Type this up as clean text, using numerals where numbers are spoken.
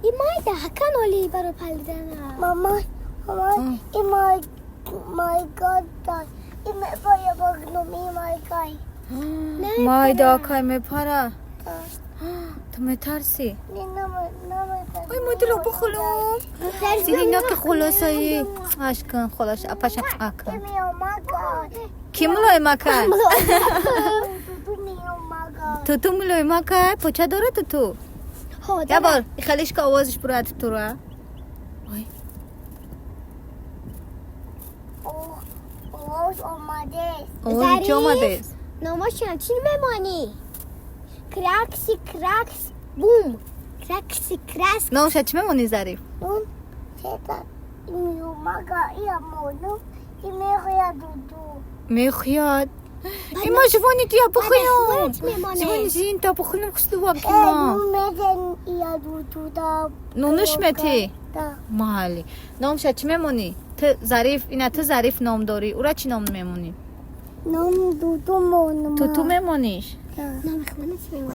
И майда ҳакан оли барои палидана. Мама, мама, и май, май гада. И мепая багнум, и май кай. Майда кай мепара. Ту метарсӣ? Не, нама, нама. Ой, мой дило бухулум. Зирина ки хулосаи. Ашкан холаш апаша ака. И миомага. Ки мулоимакай? Туту миомага. Туту мулоимакай? Поча дора туту? Я бор, хелишка овозиш бура тутура. Ой. Овоз омадест. Овози чӣ омадест? Номашон чӣ мемонӣ? Кракси кракс бум. Кракси крас. Номша чӣ мемонӣ, Зариф? Нун сета миомага и амону и мехоя дуду. Мехояд. Има живони тия бухӯям. Баъд мемонед. Живони зин та бухӯям хуслува Э, кима. ну меден ия дуду да. Нунуш мети? Да. Майли. Номша чӣ мемонӣ? Ту Зариф, ина ту Зариф ном дорӣ. Ура чӣ ном мемонӣ? Ном дуду монма. Туту мемониш? Да. Номи худро чӣ мемонӣ?